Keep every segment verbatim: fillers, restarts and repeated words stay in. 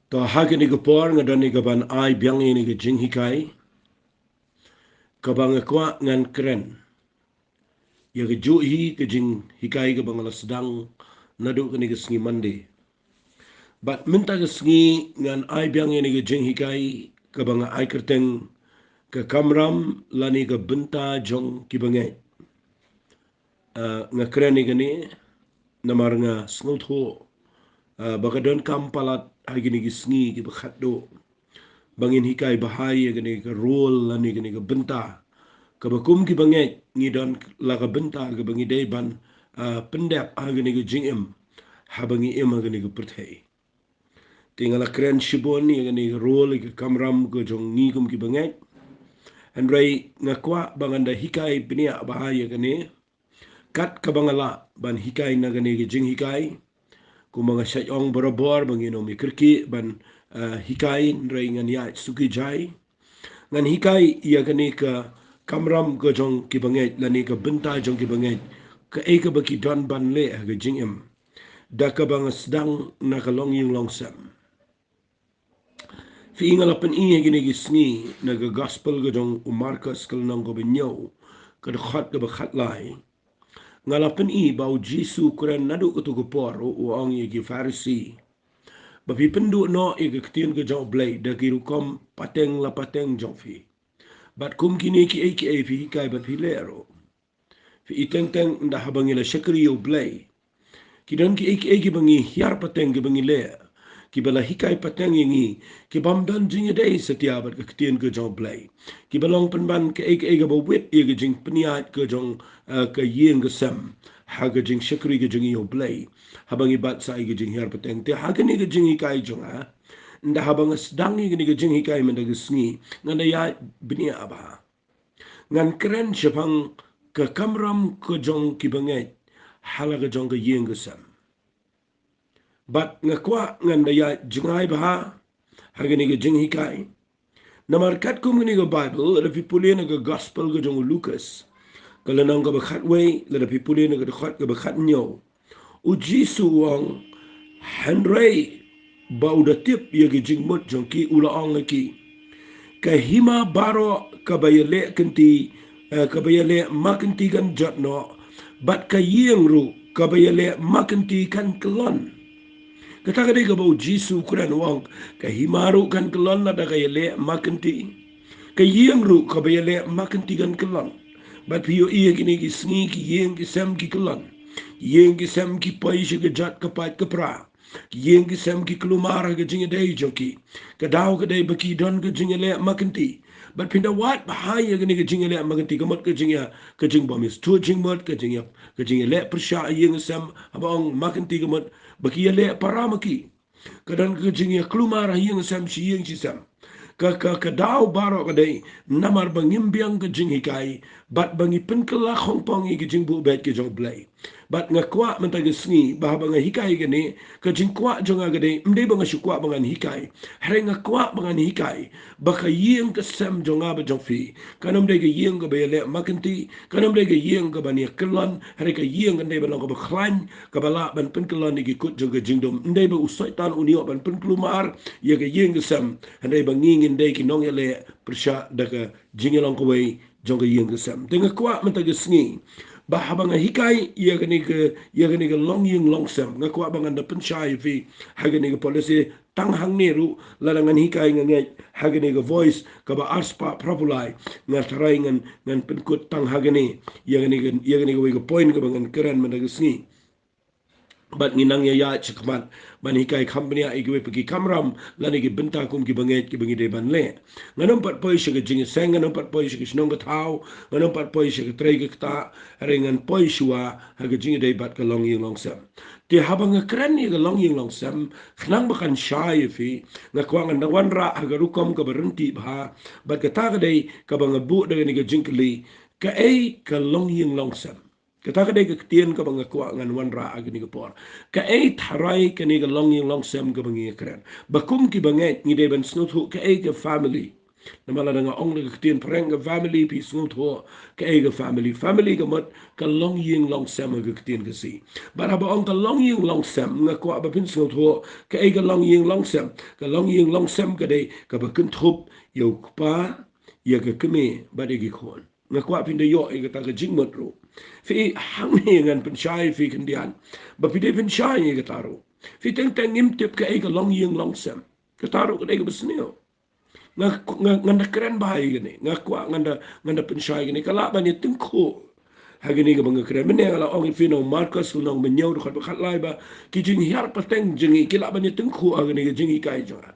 To, ha kane ka por nga don ïa ka ban ai biang ïa kane ka jinghikai kaba nga kwah ngan kren ïa ka juh hi ka jinghikai kaba nga la sdang naduh kane ka sngi Monday. Bad mynta ka sngi ngan ai biang ïa kane ka jinghikai kaba nga ai kyrteng ka kamram lane ka bynta jong ki bangeit. Ah, nga kren ïa kane namar nga sngewthuh, ah, ba ka donkam palat ha kine ki sngi kiba khatduh ba ngin hikai bha ïa kane ka role lane kane ka bynta kaba kum ki bangeit ngi don la ka bynta kaba ngi dei ban, ah, pyndep ha kane ka jingim haba ngi im ha kane ka pyrthei. Te nga la kren shibun ïa kane ka role, ïa ka kamram ka jong ngi kum ki bangeit. Hynrei nga kwah ba ngan da hikai bniah bha ïa kane kat kaba nga lah ban hikai na kane ka jinghikai. Kumba nga shait ong barabor ba ngin ym ïakyrkieh ban, ah, hikai, hynrei ngan ïaid suki jai. Ngan hikai ïa kane ka kamram ka jong ki bangeit lane ka bynta jong ki bangeit, kaei kaba ki don ban leh ha ka jingim da kaba nga sdang na ka longïing longsem. Phi i, nga la pyni ha kine ki sngi na ka gospel ka jong u Markos ka lynnong kaba hynñiew ka dkhot kaba khatlai. Nga la pyni ba u Jisu u kren naduh kato ka por, u ong ïa ki Pharisi ba phi pynduh noh ïa ka ktien ka jong u Blei da ki rukom pateng la pateng jong phi. Bad kum kine kiei kiei phi hikai bad phi leh ruh. Phi i, teng teng ynda haba ngi la shakri ïa u Blei, ki don kiei kiei kiba ngi hiar pateng kiba ngi leh, kiba la hikai pateng ïa ngi, ki bym don jingïadei satia bad ka ktien ka jong u Blei, kiba long pynban kaei kaei kaba wit ïa ka jingpynïaid ka jong, eh, ka ïing ka sem ha ka jingshakri ka jong ngi ïa u Blei haba ngi bat sa ïa ka jinghiar pateng. Te ha kane ka jinghikai jong nga, ynda haba nga sdang ïa kane ka jinghikai mynta ka sngi, ngan da ïaid bniah bha. Ngan kren shaphang ka kamram ka jong ki bangeit ha la ka jong ka ïing ka sem. Bad nga kwah ngan da ïaid jngai bha ha kane ka jinghikai. Namar katkum kane ka Baibl, lada phi pule na ka gospel ka jong u Lukas ka lynnong kaba khatwei, lada phi pule na ka dkhot kaba khathynñiew, u Jisu u ong, hynrei ba u da tip ïa ki jingmut jong ki, u la ong ha ki, ka hima baroh kaba ïaleh kynti, eh, kaba ïaleh ma kynti kan jot noh, bad ka ïing ruh kaba ïaleh ma kynti kan kyllon. Kata ka dei kaba u Jisu u kren, u ong, ka hima ruh kan kyllon lada ka ïaleh ma kynti, ka ïing ruh kaba ïaleh ma kynti kan kyllon. Bad phi ïohi ha kine ki sngi ki ïing ki sem ki kyllon, ki ïing ki sem ki poi sha ka jot ka pait ka pra, ki ïing ki sem ki kulmar ha ka jingïadei jong ki. Ka daw ka dei ba ki don ka jingïaleh ma kynti. Bad phin da wad bha ïa kane ka jingïaleh ma kynti, ka mut ka jingïa, ka jingbym ïasuk jingmut, ka jingïa, ka jingïaleh pyrshah ha ïing sem, haba ong ma kynti ka mut ba ki ïaleh para ma ki. Ka don ka jingïakulmar ha ïing sem shi ïing shi sem. Ka, ka, ka daw baroh ka dei namar ba ngim biang ka jinghikai bad ba ngi pynkylla khongpong ïa ka jingbuh beit ka jong u Blei. Bad nga kwah mynta ka sngi ba haba nga hikai kane, ka jingkwah jong nga ka dei, ym dei ba nga shu kwah ba ngan hikai, hynrei nga kwah ba ngan hikai ba ka ïing ka sem jong nga bad jong phi kan ym dei ka ïing kaba ïaleh ma kynti, kan ym dei ka ïing kaba ïakyllon, hynrei ka ïing kan dei ban long kaba khlaiñ, kaba lah ban pynkyllon ïa ki kut jong ka jingdum. Ym dei ba u Soitan un ïoh ban pynkulmar ïa ka ïing ka sem, hynrei ba ngi ngin dei ki nongïaleh pyrshah da ka jingïalong kawei jong ka ïing ka sem. Te nga kwah mynta ka sngi ba haba nga hikai ïa kane ka, ïa kane ka longïing longsem, nga kwah ba ngan da pynshai ïa phi ha kane ka por, lehse tang hangne ruh, lada ngan hikai nga ngeit ha kane ka Voice kaba arspah phraphew lai, nga tharai ngan, ngan pynkut tang ha kane ïa kane ka, ïa kane kawei ka point kaba ngan kren mynta ka sngi. Bad ngi nang ïa ïaid shakhmat ban hikai kham bniah ïa kiwei pat ki kamram lane ki bynta kum ki bangeit kiba ngi dei ban leh. Ngan ym pat poi sha ka jingïaseng, ngan ym pat poi sha ka shnong ka thaw, ngan ym pat poi sha ka trei ka ktah, hynrei ngan poi shuwa ha ka jingïadei bad ka longïing longsem. Te haba nga kren ïa ka longïing longsem, khnang ba kan shai ïa phi, nga kwah ngan da wanrah ha ka rukom kaba ryntih bha. Bad kata ka dei kaba nga buh da kane ka jingkylli, kaei ka longïing longsem? Kata ka dei ka ktien kaba nga kwah ngan wanrah ha kane ka por. Kaei tharai kane ka longïing longsem kaba ngi kren? Ba kum ki bangeit ngi dei ban sngewthuh kaei ka family. Namar lada nga ong da ka ktien phareng ka family, phi sngewthuh kaei ka family. Family ka mut ka longïing longsem ha ka ktien Khasi. Bad haba ong ka longïing longsem, nga kwah ba phin sngewthuh kaei ka longïing longsem. Ka longïing longsem ka dei kaba kynthup ïa u kpa, ïa ka kmie bad ïa ki khun. Nga kwah phin da ïoh ïa kata ka jingmut ruh. Phi, hangne ngan pynshai phi khyndiat ba phi dei pynshai ïa kata ruh. Phi, teng teng ngim tip kaei ka longïing longsem. Kata ruh ka dei kaba sniew. Nga, nga, ngan da kren bha ïa kane. Nga kwah ngan da, ngan da pynshai ïa kane. Ka lah ban ïa tyngkhuh ha kane kaba nga kren. Mynne nga la ong ïa phi na u Markos lynnong ba hynñiew dkhot ba khatlai ba ki jinghiar pateng jong ngi ki lah ban ïa tyngkhuh ha kane ka jinghikai jong nga.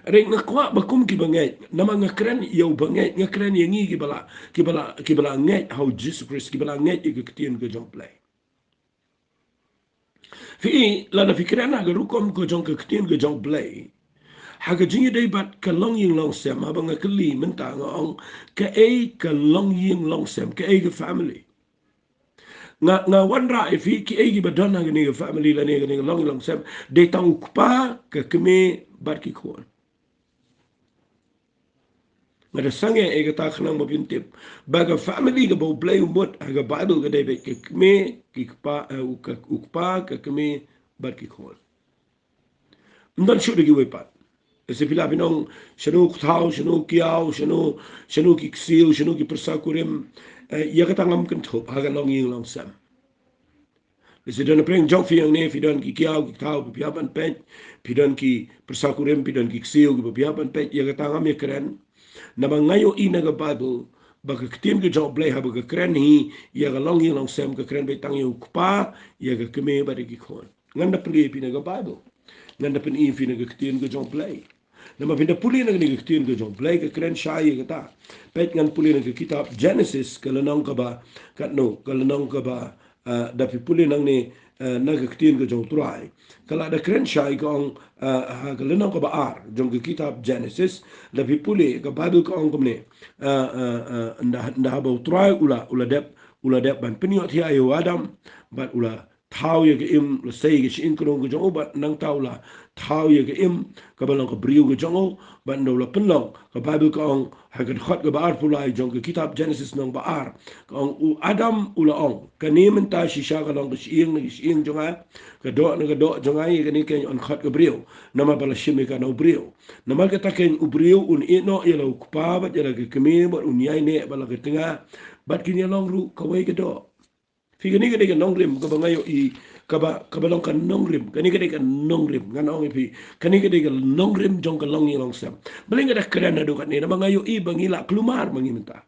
Hynrei nga kwah ba kum kiba ngeit, namar nga kren ïa uba ngeit, nga kren ïa ngi kiba la, kiba la, kiba la ngeit ha u Jisu Khrist, kiba la ngeit ïa ka ktien ka jong U Blei. Phi, lada phi kren ha ka rukom ka jong ka ktien ka jong U Blei, ha ka jingïadei bad ka longïing longsem, haba nga kylli mynta nga ong kaei ka longïing longsem, kaei ka family. Nga, nga wanrah ïa phi kiei kiba don ha kane ka family lane kane ka longïing longsem, dei tang u kpa, ka kmie bad ki khun. Nga da sangeh ïa kata khnang ba phin tip ba ka family kaba U Blei u mut ha ka Baibl ka dei beit ka kmie, ki kpa, eh, u ka, u kpa, ka kmie bad ki khun. Ym don shuh da kiwei pat. Lehse phi lah phin ong shano u kthaw, shano u kiaw, shano, shano ki ksiew, shano ki pyrsa kurim. Eh, ïa kata ngam kynthup ha ka longïing longsem. Lehse don na pdeng jong phi hangne, phi don ki kiaw ki kthaw ba phi hap ban peit, phi don ki pyrsa kurim, phi don ki ksiew kiba phi hap ban peit, ïa kata ngam ïakren. Namar nga ïohi na ka Baibl ba ka ktien ka jong U Blei haba ka kren hi ïa ka longïing longsem, ka kren beit tang ïa u kpa, ïa ka kmie bad ïa ki khun. Ngan da pule ïa phi na ka Baibl. Ngan da pyni ïa phi na ka ktien ka jong U Blei. Namar phin da pule na kane ka ktien ka jong U Blei ka kren shai ïa kata. Peit ngan pule na ka kitab Genesis ka lynnong kaba, katno, ka lynnong kaba, ah, da phi pule nangne, ah, na ka ktien ka jong U Trai. Ka la da kren shai ka ong, ah, ha ka lynnong kaba ar jong ka kitab Genesis, da phi pule ka Baibl ka ong kumne, ah, ah, ah, ynda, ynda haba U Trai u la, u la dep, u la dep ban pynïohthiah ïa u Adam, bad u la thaw ïa ka im, la sei ïa ka shyieng krung ka jong u, bad nangta u la thaw ïa ka im kaba long ka briew ka jong u, bad ynda u la pynlong, ka Baibl ka ong ha ka dkhot kaba arphew lai jong ka kitab Genesis lynnong ba ar, ka ong u Adam u la ong, kane mynta shisha ka long ka shyieng na ka shyieng jong nga, ka doh na ka doh jong nga, ïa kane keiñ yn khot ka briew, namar ba la shim ïa ka na u briew. Namar kata keiñ u briew un ïehnoh ïa la u kpa bad ïa la ka kmie bad un ïaineh bad la ka tnga, bad kin ïalong ruh kawei ka doh. Phi, kane ka dei ka nongrim kaba nga ïohi, kaba, kaba long ka nongrim, kane ka dei ka nongrim, ngan ong ïa phi, kane ka dei ka nongrim jong ka longïing longsem. Balei nga da kren haduh katne, namar nga ïohi ba ngi la kulmar ma ngi mynta.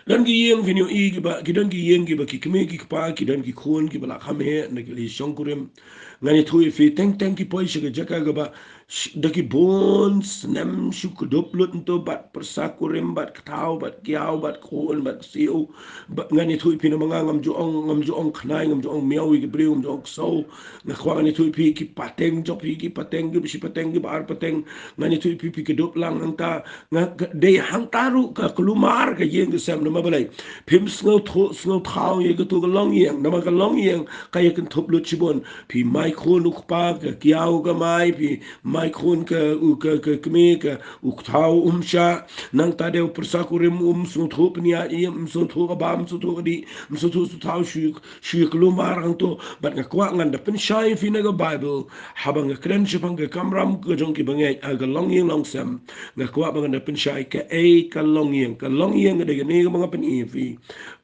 Don ki ïing, phin ïohi kiba, ki don ki ïing kiba ki kmie ki kpa, ki don ki khun kiba la kham heh na ki lei shongkurim. Ngan ïathuh ïa phi, teng teng ki poi sha ka jaka kaba sh-, da ki bun snem shu kdup lut nto bad pyrsa kurim bad kthaw bad kiaw bad khun bad ksiew. Ba, ngan ïathuh ïa phi namar nga ngam ju ong, ngam ju ong khnai, ngam ju ong miaw ïa ki briew, ngam ju ong ksew. Nga kwah ngan ïathuh ïa phi ki pateng jong phi, ki pateng kiba shi pateng, kiba ar pateng. Ngan ïathuh ïa phi, phi kdup lang hangta. Nga ka, dei hangta ruh ka kulmar ka ïing ka sem, namar balei? Phim sngewthuh sngewthaw ïa kato ka longïing, namar ka longïing ka ïa kynthup lut shibun. Phi mai khun u kpa ka kiaw ka mai, phi mai khun ka, u ka, ka kmie ka u kthaw um shah. Nangta dei u pyrsa kurim um sngewthuh pynïaid ïing, um sngewthuh ka bam, um sngewthuh ka dih, um sngewthuh sngewthaw shu, shu ïa kulmar hangto. Bad nga kwah ngan da pynshai ïa phi na ka Baibl, haba nga kren shaphang ka kamram ka jong ki bangeit ha ka longïing longsem. Nga kwah ba ngan da pynshai kaei ka longïing. Ka longïing ka dei kane kaba nga pyni ïa phi.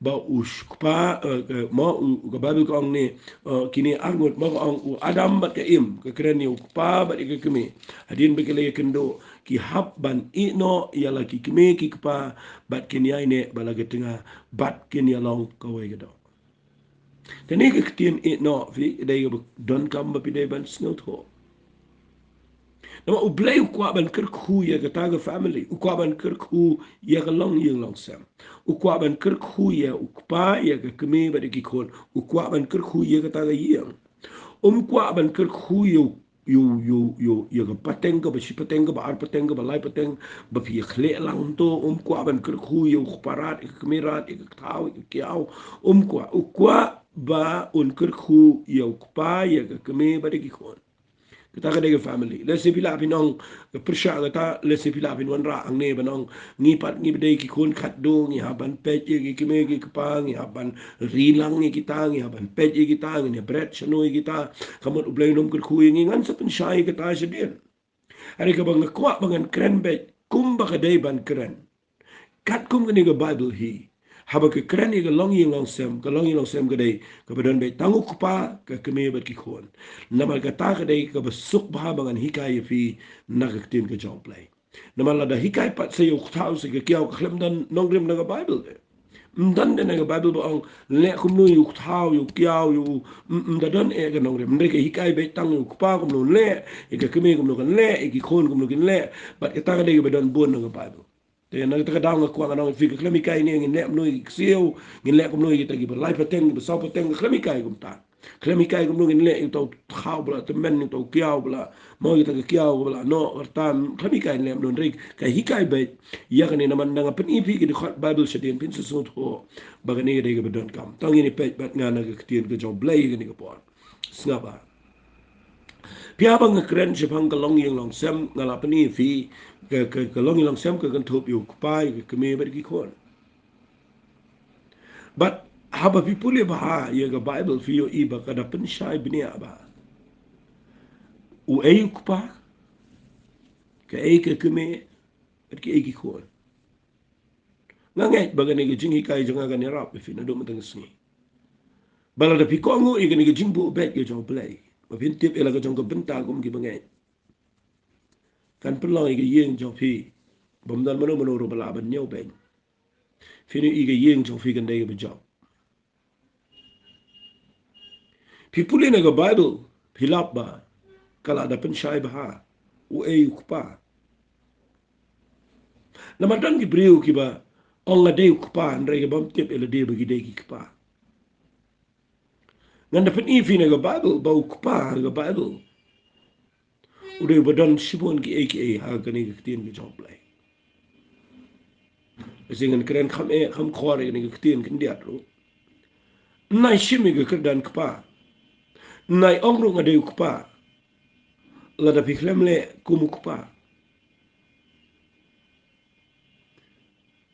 Ba u sh-, kpa, eh, ka, mo, u, ka Baibl ka ong ne, eh, kine arngut, mo, ka ong u Adam bad ka Im, ka kren ïa u kpa bad ïa ka kmie. Hadien ba ki la ïakynduh, ki hap ban ïehnoh ïa la ki kmie ki kpa, bad kin ïaineh bad la ka tnga, bad kin ïalong kawei ka doh. Kane ka ktien ïehnoh, phi, ka dei kaba donkam ba phi dei ban sngewthuh. Namar U Blei u kwah ban kyrkhu ïa kata ka family, u kwah ban kyrkhu ïa ka longïing longsem. U kwah ban kyrkhu ïa u kpa, ïa ka kmie bad ïa ki khun. U kwah ban kyrkhu ïa kata ka ïing. Um kwah ban kyrkhu ïa u, ïa u, ïa u, ïa u, ïa ka pateng kaba shi pateng, kaba ar pateng, kaba lai pateng, ba phi ïakhleh lang to. Um kwah ban kyrkhu ïa u kpa rat, ïa ka kmie rat, ïa ka kthaw, ïa ka kiaw. Um kwah, u kwah ba un kyrkhu ïa u kpa, ïa ka kmie bad ïa ki khun. Kata ka dei ka family. Lehse phi lah phin ong, ka pyrshah kata, lehse phi lah phin wanrah hangne ban ong, ngi pat ngi ba dei ki khun khatduh, ngi hap ban peit ïa ki kmie ki kpa, ngi hap ban ri lang ïa kita, ngi hap ban peit ïa kita, ngin ïa bret shano ïa kita, ka mut U Blei un ym kyrkhu ïa ngi, ngan sa pynshai ïa kata shadien. Hynrei kaba nga kwah ba ngan kren beit kumba ka dei ban kren. Katkum kane ka Baibl hi, haba ka kren ïa ka longïing longsem, ka longïing longsem ka dei kaba don beit tang u kpa, ka kmie bad ki khun. Namar kata ka dei kaba suk bha ba ngan hikai ïa phi na ka ktien ka jong U Blei. Namar lada hikai pat sa ïa u kthaw sa ka kiaw, ka khlem don nongrim na ka Baibl de. Ym don de na ka Baibl ba ong leh kumno ïa u kthaw, ïa u kiaw, ïa u, ym, ym da don eh ka nongrim. Hynrei ka hikai beit tang ïa u kpa kumno leh, ïa ka kmie kumno kan leh, ïa ki khun kumno kin leh. Bad kata ka dei kaba don bun na ka Baibl. Te na kata ka daw nga kwah ngan ong ïa phi, ka khlem hikai ne ngin leh kumno ïa ki ksiew, ngin leh kumno ïa kita kiba lai pateng, kiba saw pateng, ka khlem hikai kumta. Khlem hikai kumno ngin leh ïa uta u thaw ba la tymmen, ïa uta u kiaw ba la, mo, ïa uta ka kiaw ba la noh, kata khlem hikai ngin leh kumno, hynrei ka hikai beit ïa kane. Namar nga pyni ïa phi ki dkhot Baibl shadien, phin sa sngewthuh ba kane ka dei kaba donkam. To ngin ïa peit bad nga na ka ktien ka jong U Blei ïa kane ka por. Sngap bha. Phi, haba nga kren shaphang ka longïing longsem, nga la pyni ïa phi ka, ka, ka longïing longsem ka kynthup ïa u kpa, ïa ka kmie bad ki khun. Bad haba phi pule bha ïa ka Baibl, phi ïohi ba ka da pynshai bniah bha. Uei u kpa, kaei ka kmie, bad kiei ki khun. Nga ngeit ba kane ka jinghikai jong nga kan ïarap ïa phi naduh mynta ka sngi. Ba lada phi kohnguh ïa kane ka jingbuh beit ka jong U Blei, ba phin tip ïa la ka jong ka bynta kum ki bangeit, kan pynlong ïa ka ïing jong phi bym don mano mano ruh ba lah ban ñiewbeiñ. Phin ïohi ka ïing jong phi kan dei kaba jop. Phi pule na ka Baibl, phi lap ba ka la da pynshai bha uei u kpa. Namar don ki briew kiba ong nga dei u kpa, hynrei ki bym tip ïa lade ba ki dei ki kpa. Ngan da pyni ïa phi na ka Baibl ba u kpa ha ka Baibl u dei uba don shibun kiei kiei ha kane ka ktien ka jong U Blei. Lehse ngan kren kham eh kham khor ïa kane ka ktien khyndiat ruh. Nai shim ïa ka kyrdan kpa. Nai ong ruh nga dei u kpa, lada phi khlem leh kum u kpa.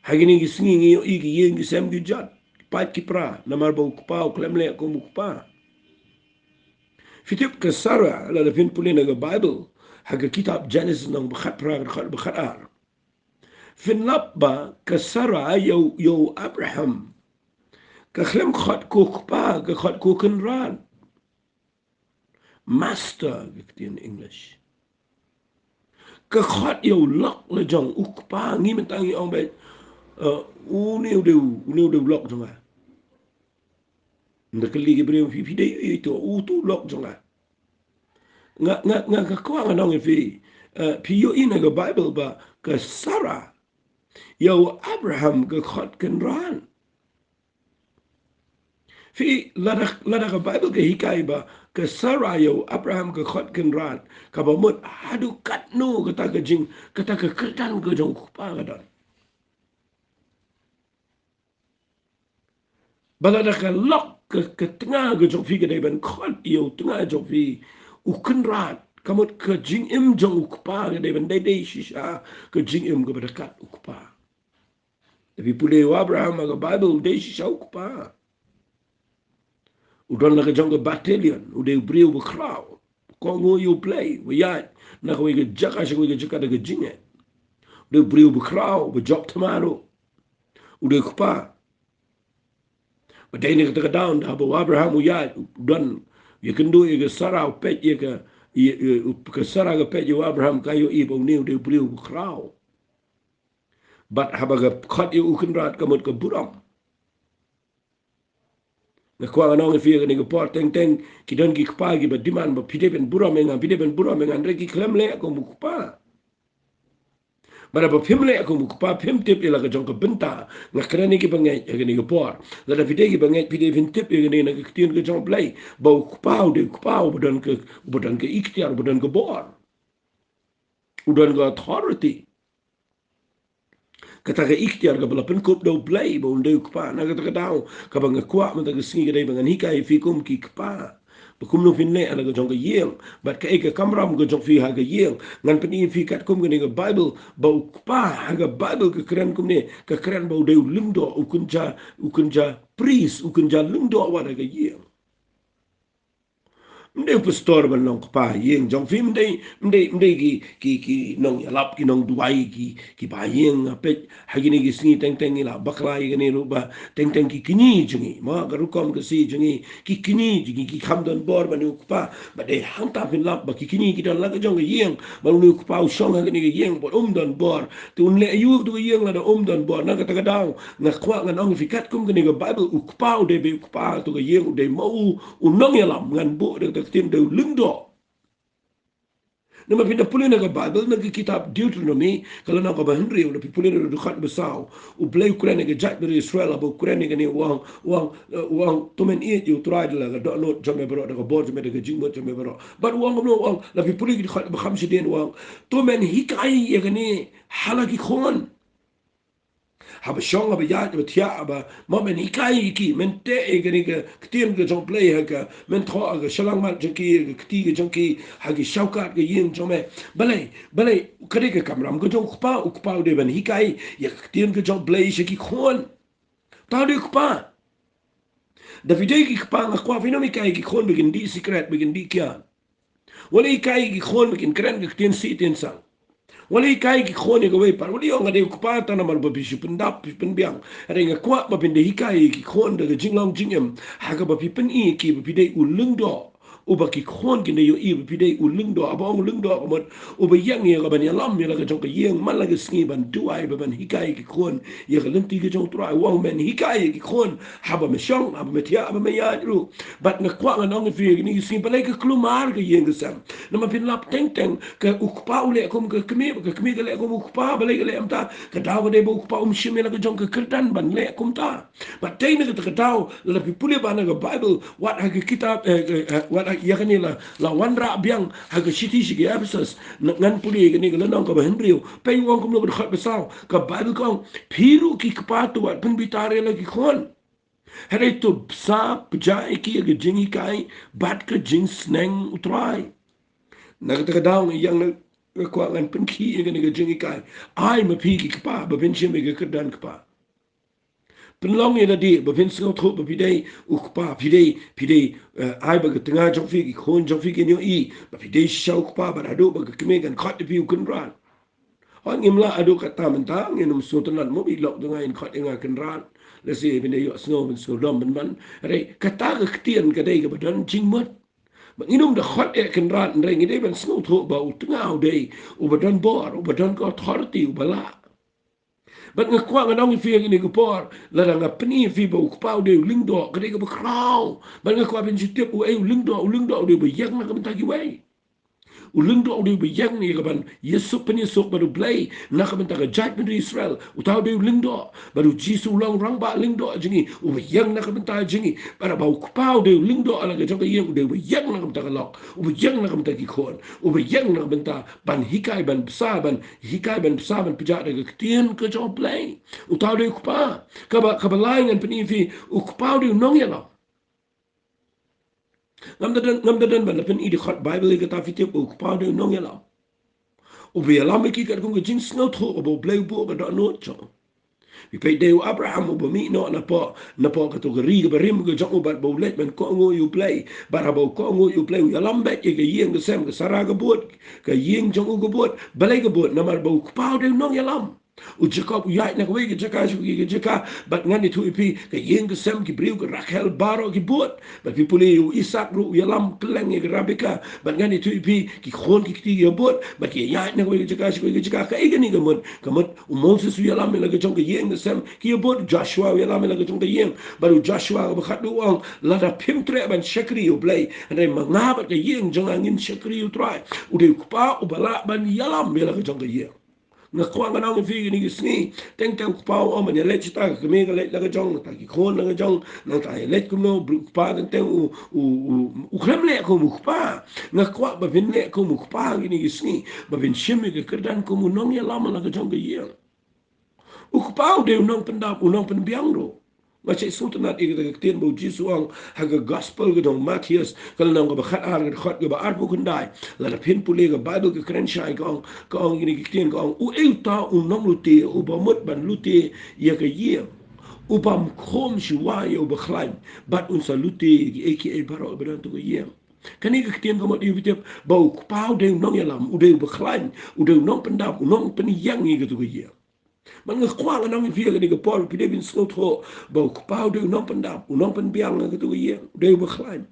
Ha kine ki sngi ngi ïohi ki ïing ki sem ki jot, ki pait ki pra, namar ba u kpa u khlem leh kum u kpa. Phi tip ka Sara, lada phin pule na ka Baibl, ha ka kitab Jenesis lynnong ba khatphra, ka dkhot ba khatar, phin lap ba ka Sara ïa u, ïa u Abraham, ka khlem khot ko kpa, ka khot ko kynrad. Master, ka ktien English. Ka khot ïa u lok la jong u kpa. Ngi mynta ngi ong beit, eh, une u dei u, une u dei u lok jong nga. Nda kylli ki briew, phi, phi dei ïa uto, uto u lok jong nga. Nga, nga, nga, nga kwah ngan ong ïa phi, eh, phi ïohi na ka Baibl ba ka Sara ïa u Abraham ka khot kynrad. Phi, lada, lada ka Baibl ka hikai ba ka Sara ïa u Abraham ka khot kynrad, kaba mut haduh katno kata ka jing, kata ka kyrdan ka jong u kpa ka don. Ba lada ka lok ka, ka tnga ka jong phi ka dei ban khot ïa u tnga jong phi u kynrad, ka mut ka jingim jong u kpa ka dei ban dei dei shisha ka jingim kaba da kat u kpa. Te phi pule ïa u Abraham ha ka Baibl, u dei shisha u kpa. U don la ka jong ka battalion, u dei u briew ba khraw, kohnguh ïa U Blei, ba ïaid na kawei ka jaka sha kawei ka jaka da ka jingngeit. U dei u briew ba khraw, ba jop thymmai ruh. U dei u kpa. Ba dei na kata ka daw, haba u Abraham u ïaid, u don, ïakynduh ïa ka Sara, u peit ïa ka, ïa, ïa, u, ka Sara ka peit ïa u Abraham, ka ïohi ba une u dei u briew ba khraw. Bad haba ka khot ïa u kynrad ka mut ka burom. Nga kwah ngan ong ïa phi ha kane ka por, teng teng ki don ki kpa kiba demand ba phi dei ban burom ïa nga, phi dei ban burom ïa nga, hynrei ki khlem leh kum u kpa. Bad haba phim leh kum u kpa, phim tip ïa la ka jong ka bynta. Nga kren ïa ki bangeit ha kane ka por. Lada phi dei ki bangeit, phi dei phin tip ïa kane na ka ktien ka jong U Blei, ba u kpa u dei u kpa uba don ka, uba don ka iktiar, uba don ka bor, u don ka authority. Kata ka iktiar kaba la pynkup da U Blei ba un dei u kpa. Na kata ka daw, kaba nga kwah mynta ka sngi ka dei ba ngan hikai ïa phi kum ki kpa, Ba kumno phin leh ha la ka jong ka ïing. Bad kaei ka kamram ka jong phi ha ka ïing. Ngan pyni ïa phi katkum kane ka Baibl. Ba u kpa ha ka Baibl ka kren kumne. Ka kren ba u dei u lyngdoh, u kynja, u kynja priest, u kynja lyngdoh wat ha ka ïing. Ym dei u pastor ban long kpa ïing jong phi, ym dei, ym dei, ym dei ki, ki, ki nongïalap, ki nongduwai, ki, ki ba ïing. Nga peit ha kine ki sngi teng teng ngi la bakla ïa kane ruh ba teng teng ki kñi jong ngi, ma ka rukom ka sngi jong ngi, ki kñi jong ngi, ki kham don bor ban ïa u kpa. Ba dei hangta phin lap ba ki kñi ki don la ka jong ka ïing, ba une u kpa u shong ha kane ka ïing ba um don bor. Te un leh aïu tu ka ïing lada um don bor? Na kata ka daw nga kwah ngan ong ïa phi katkum kane ka Baibl, u kpa u dei ba u kpa tu ka ïing u dei ma u, u nongïalam, ngan buh da kata ka ktien dei u lyngdoh. Namar phin da pule na ka Baibl, na ka kitab Deuteronomy, ka lynnong kaba hynriew, lada phi pule na ka dkhot ba saw, U Blei u kren ïa ka jaitbynriew Israel, haba u kren ïa kane u ong, u ong, eh, u ong, to men ïeit ïa U Trai da la ka dohnud jong me baroh, da ka bor jong me, da ka jingmut jong me baroh. Bad u ong kumno, u ong, lada phi pule ki dkhot ba kham shadien u ong, to men hikai ïa kane ha la ki khun. Haba shong, haba ïaid, haba thiah, haba, ma men hikai ïa ki, men teh ïa kane ka ktien ka jong U Blei ha ka, men thoh ha ka shyllangmat jong ki, ha ka kti ka jong ki, ha ki shawkat ka ïing jong me. Balei, balei, ka dei ka kamram ka jong u kpa, u kpa u dei ban hikai ïa ka ktien ka jong U Blei sha ki khun. Uta u dei u kpa. Da phi dei ki kpa nga kwah phin ym hikai ïa ki khun ba kin dih sikret, ba kin dih kiad. Wat la hikai ïa ki khun ba kin kren ka ktien sih ktien sang. Wat la hikai ïa ki khun ïa kawei pat. Wat la ong nga dei u kpa tang namar ba phi shu pyndap, phi pynbiang. Hynrei nga kwah ba phin da hikai ïa ki khun da ka jinglong jingim ha kaba phi pyni ïa ki ba phi dei u lyngdoh. Uba ki khun kin da ïohi ba phi dei u lyngdoh. Haba ong u lyngdoh ka mut uba ïeng ïa ka ban ïalam ïa la ka jong ka ïing man la ka sngi ban duwai, ba ban hikai ïa ki khun ïa ka lynti ka jong U Trai. U ong men hikai ïa ki khun haba me shong, haba me thiah, haba me ïaid ruh. Bad nga kwah ngan ong ïa phi ïa kine ki sngi balei ka kulmar ka ïing ka sem. Namar phin lap teng teng, ka u kpa u leh kum ka kmie, ka kmie ka leh kum u kpa, balei ka leh kumta? Ka daw ka dei ba u kpa um shim ïa la ka jong ka kyrdan ban leh kumta. Bad dei na kata ka daw, lada phi pule ba na ka Baibl, wat ha ka kitab, eh, eh, eh, wat ha ïa kane la, la wanrah biang ha ka shithi sha ki Ephesus, na, ngan pule ïa kane ka lynnong kaba hynriew, peit u ong kumno ka dkhot ba saw, ka Baibl ka ong, phi ruh ki kpa to wat pynbitar ïa la ki khun. Hynrei to bsa pjah ïa ki ha ka jinghikai bad ka jingsneng U Trai. Na kata ka daw nga ïeng na, nga kwah ngan pynkhih ïa kane ka jinghikai. Ai ma phi ki kpa ba phin shim ïa ka kyrdan kpa. Pynlong ïa lade ba phin sngewthuh ba phi dei u kpa, phi dei, phi dei, eh, ai ba ka tnga jong phi, ki khun jong phi kin ïohi ba phi dei shisha u kpa, bad haduh ba ka kmie kan khot ïa phi u kynrad. Hooid, ngim lah haduh katta mynta, ngin ym sngewtynnat mo ba i lok jong nga in khot ïa nga kynrad. Lehse phin da ïohsngew, phin sngewdom pynban. Hynrei kata ka ktien ka dei kaba don jingmut. Ba ngin ym da khot ïa kynrad, hynrei ngi dei ban sngewthuh ba u tnga u dei uba don bor, uba don ka authority, uba lah. Bad nga kwah ngan ong ïa phi ha kane ka por, lada nga pyni ïa phi ba u kpa u dei u lyngdoh, ka dei kaba khraw. Bad nga kwah phin shu tip uei u lyngdoh, u lyngdoh u dei uba ïeng na ka bynta kiwei. U lyngdoh u dei uba ïeng ïa ka ban ïasuk pynsuk bad U Blei na ka bynta ka jaitbynriew Israel. Uta u dei u lyngdoh. Bad U Jisu u long rangbah lyngdoh jong ngi, uba ïeng na ka bynta jong ngi. Bad haba u kpa u dei u lyngdoh ha la ka jong ka ïing, u dei uba ïeng na ka bynta ka lok, uba ïeng na ka bynta ki khun, uba ïeng na ka bynta ban hikai, ban bsa, ban hikai, ban bsa, ban pjah da ka ktien ka jong U Blei. Uta u dei u kpa. Kaba, kaba lai ngan pyni ïa phi, u kpa u dei u nongïalam. Ngam da don, ngam da don ban da pyni da khot Baibl ïa kata, phi tip, u kpa u dei u nongïalam. Uba ïalam ïa ki katkum ka jingsngewthuh kaba U Blei u buh ka dohnud jong u. Phi peit, dei u Abraham uba mih noh napoh, napoh kato ka ri kaba rim ka jong u, bad ba u leit ban kohnguh ïa U Blei. Bad haba u kohnguh ïa U Blei u ïalam beit ïa ka ïing ka sem, ka Sara ka bud, ka ïing jong u ka bud. Balei ka bud? Namar ba u kpa u dei u nongïalam. U Jakob u ïaid na kawei ka jaka sha kawei ka jaka, bad ngan ïathuh ïa phi, ka ïing ka sem ki briew ka Rakhel baroh ki bud. Bad phi pule, u Isak ruh u ïalam kylleng ïa ka Rebeka, bad ngan ïathuh ïa phi, ki khun ki kti ki ïa bud, bad ki ïaid na kawei ka jaka sha kawei ka jaka. Kaei kane ka mut? Ka mut u Moses u ïalam ïa la ka jong ka ïing ka sem, ki ïa bud. Joshua u ïalam ïa la ka jong ka ïing. Bad u Joshua kaba khatduh u ong, lada phim treh ban shakri ïa U Blei, hynrei ma nga bad ka ïing jong nga ngin shakri ïa U Trai. U dei u kpa uba lah ban ïalam ïa la ka jong ka ïing. Nga kwah ngan ong ïa phi kine ki sngi, teng teng u kpa u ong ban ïaleit shata, ka kmie ka leit la ka jong, nangta ki khun la ka jong, nangta ïaleit kumno, u kpa teng teng u, u, u, u khlem leh kum u kpa. Nga kwah ba phin leh kum u kpa kine ki sngi, ba phin shim ïa ka kyrdan kum u nongïalam la ka jong ka ïing. U kpa u dei u nongpyndap, u nongpynbiang ruh. Nga shait sngewtynnad ïa kata ka ktien ba u Jisu u ong ha ka gospel ka jong u Mathaios, ka lynnong kaba khatar, ka dkhot kaba arphew khyndai. Lada phin pule ka Baibl ka kren shai, ka ong, ka ong ïa kine ki ktien, ka ong, uei uta u nonglute uba mut ban lute ïa ka ïing, u bym khum shuwa ïa u bakhlaiñ, bad un sa lute ïa kiei kiei baroh ba don ha ka ïing. Kane ka ktien ka mut ïa u ba tip ba u kpa u dei u nongïalam, u dei u bakhlaiñ, u dei u nongpyndap, u nongpynïeng ïa kata ka ïing. Bad nga kwah ngan ong ïa phi ha kane ka por, phi dei ban sngewthuh ba u kpa u dei u nongpyndap, u nongpynbiang ha kata ka ïing, u dei u bakhlaiñ.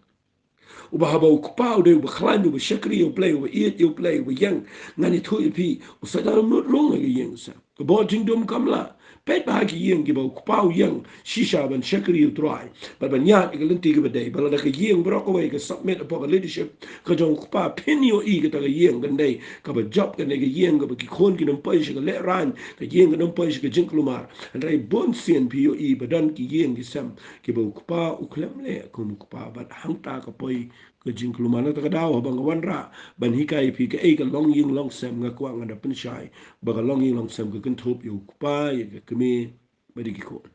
Uba haba u kpa u dei u bakhlaiñ, uba shakri ïa U Blei, uba ïeit ïa U Blei, uba ïeng, ngan ïathuh ïa phi, u sa dang nud rung ha ka ïing sa. Ka bor jingdum kam lah. Peit bha ha ki ïing kiba u kpa u ïeng shisha ban shakri ïa U Trai, bad ban ïaid ïa ka lynti kaba dei. Bad lada ka ïing baroh kawei ka submit hapoh ka leadership ka jong u kpa, phin ïohi kata ka ïing kan dei kaba jop, kan dei ka ïing kaba ki khun kin ym poi sha ka lehraiñ, ka ïing kan ym poi sha ka jingkulmar. Hynrei bun sien phi ïohi ba don ki ïing ki sem kiba u kpa u khlem leh kum u kpa, bad hangta ka poi ka jingkulmar. Na kata ka daw haba nga wanrah ban hikai ïa phi kaei ka longïing longsem, nga kwah ngan da pynshai ba ka longïing longsem ka kynthup ïa u kpa, ïa ka kmie, bad ïa ki khun.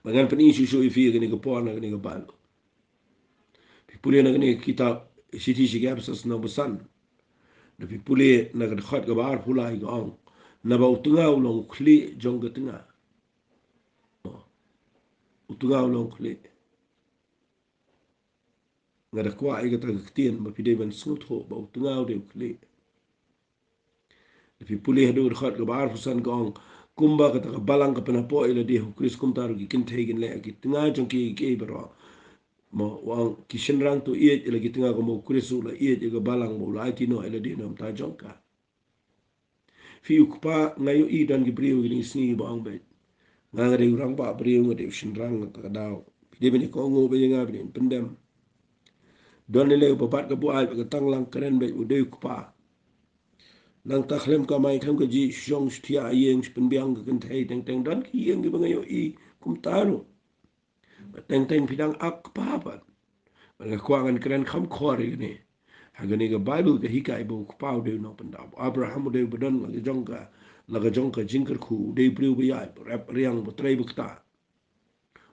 Bad ngan pyni shuh shuh ïa phi ha kane ka por na kane ka Baibl. Phi pule na kane ka kitab Shithi sha ki Ephesos lynnong ba san, da phi pule na ka dkhot kaba arphew lai, ka ong, naba u tnga u long u khlieh jong ka tnga. U tnga u long u khlieh. Nga da kwah ïa kata ka ktien ba phi dei ban sngewthuh ba u tnga u dei u khlieh. Da phi pule haduh dkhot kaba arphew san, ka ong, kumba kata ka balang ka pynhapoh ïa lade ha u Khrist, kumta ruh ki kynthei kin leh ha ki tnga jong ki ïa kiei baroh. Mo, u ong, ki shynrang to ïeit ïa la ki tnga kumba u Khrist u la ïeit ïa ka balang, ba u la aiti noh ïa lade na ka bynta jong ka. Phi, u kpa, nga ïohi don ki briew kine ki sngi ba ong beit, nga, nga dei u rangbah briew, nga dei u shynrang, kata ka daw phi dei ban ïa kohnguh beit ïa nga, phi dei ban pyndem. Don lei lei uba bat ka buaid bad ka tanglang, kren beit u dei u kpa. Nangta khlem kamai khlem kajih, shu shong shu thiah ha ïing, shu pynbiang ka kynthei. Teng teng don ki ïing kiba nga ïohi kumta ruh. Bad teng teng phi dang ap kpa pat. Bad nga kwah ngan kren kham khor ïa kane. Ha kane ka Baibl ka hikai ba u kpa u dei u nongpyndap. U Abraham u dei uba don la ka jong ka, la ka jong ka jingkyrkhu, u dei u briew ba ïaid, ba rep riang, ba trei ba ktah.